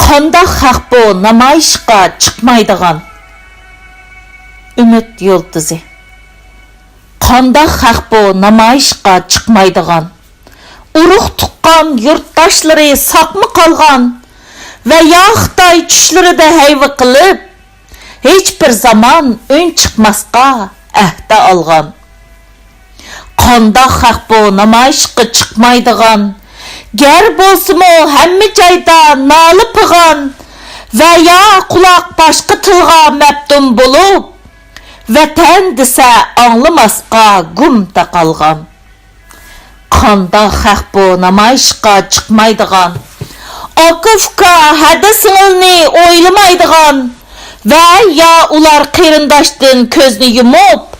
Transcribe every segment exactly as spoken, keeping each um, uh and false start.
قانداق خەق بۇ نامايىشقا چىقمايدىغان؟ ئۈمىد يۇلتۇزى. قانداق خەق بۇ نامايىشقا چىقمايدىغان؟ ئۇرۇق-تۇغقان يۇرتداشلىرى ساقمۇ قالغان؟ ۋە يا خىتاي چۈشلىرىدە ھەيۋە قىلىپ، ھېچبىر زامان ئۈن چىقماسقا ئەھدە ئالغان؟ قانداق خەق بۇ نامايىشقا چىقمايدىغان؟ گەر بولسىمۇ ھەممە جايدا نالە-پىغان ۋە يا قۇلاق باشقا تىلغا مەپتۇن بولۇپ، ۋەتەن دېسە ئاڭلىماسقا گۇم تاقالغان. قانداق خەق بۇ نامايىشقا چىقمايدىغان؟ ئاكا-ئۇكا، ھەدە-سىڭىلنى ئويلىمايدىغان ۋە يا ئۇلار قېرىنداشتىن كۆزنى يۇمۇپ،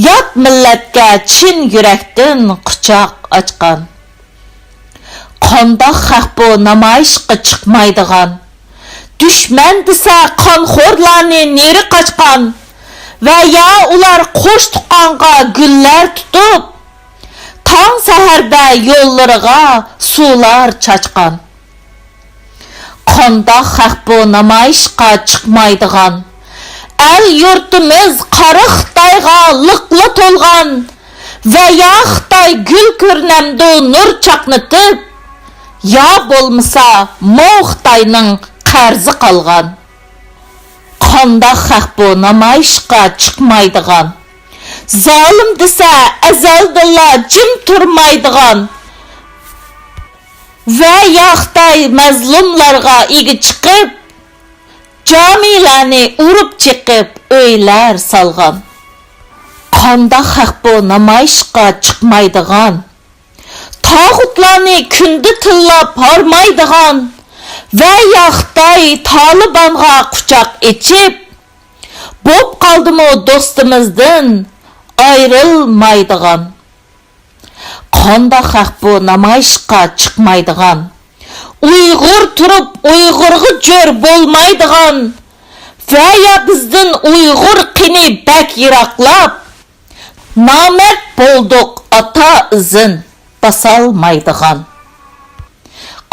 يات مىللەتكە چىن يۈرەكتىن قۇچاق ئاچقان. قانداق خەق بۇ نامايىشقا چىقمايدىغان؟ دۈشمەن دېسە قانخورلارنى نېرى قاچقان ۋە يا ئۇلار قوش تۇغقانغا گۈللەر تۇتۇپ، تاڭ سەھەردە يوللىرىغا سۇلار چاچقان. قانداق خەق بۇ نامايىشقا چىقمايدىغان؟ ئەل-يۇرتىمىز قارا خىتايغا لىقلا تولغان ۋە يا خىتاي گۈل كۆرۈنەمدۇ نۇر چاقنىتىپ، يا بولمىسا مو خىتاينىڭ قەرزى قالغان. قانداق خەق بۇ نامايىشقا چىقمايدىغان؟ زالىم دېسە ئەزەلدىنلا جىم تۇرمايدىغان ۋە يا خىتاي مەزلۇملارغا ئىگە چىقىپ، جامىلەرنى ئۇرۇپ چېقىپ ئۆيلەر سالغان. قانداق خەق بۇ نامايىشقا چىقمايدىغان؟ تاغۇتلارنى كۈندە تىللاپ ھارمايدىغان ۋە يا خىتاي تالىبانغا قۇچاق ئېچىپ، بوپ قالدىمۇ دوستىمىزدىن ئايرىلمايدىغان؟ قانداق خەق بۇ نامايىشقا چىقمايدىغان؟ ئۇيغۇر تۇرۇپ ئۇيغۇرغا جور بولمايدىغان ۋە يا بىزدىن ئۇيغۇر قېنى بەك يىراقلاپ، نامەرد بولدۇق ئاتا ئىزىن باسالمايدىغان.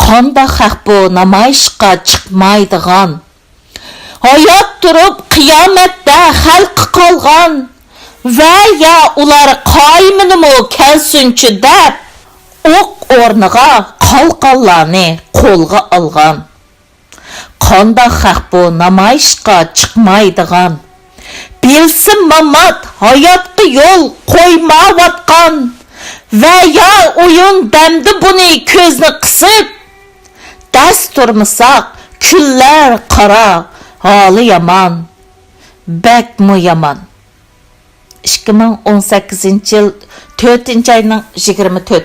قانداق خەق بۇ نامايىشقا چىقمايدىغان؟ ھايات تۇرۇپ قىيامەتتە خەلققە قالغان ۋە يا ئۇلار قايىمىنىمۇ كەلسۇنچى دەپ، ئوق ئورنىغا قالقانلارنى قولغا ئالغان. قانداق خەق بۇ نامايىشقا چىقمايدىغان؟ بىلسە مامات ھاياتقا يول قويماۋاتقان ۋە يا ئويۇن دەمدە بۇنى كۆزنى قىسىپ، دەس تۇرمىساق كۈنلەر قارا، ھالى يامان، بەكمۇ يامان. ئىككى مىڭ ئون سەككىزىنچى يىل تۆتىنچى ئاينىڭ يىگىرمە تۆتى.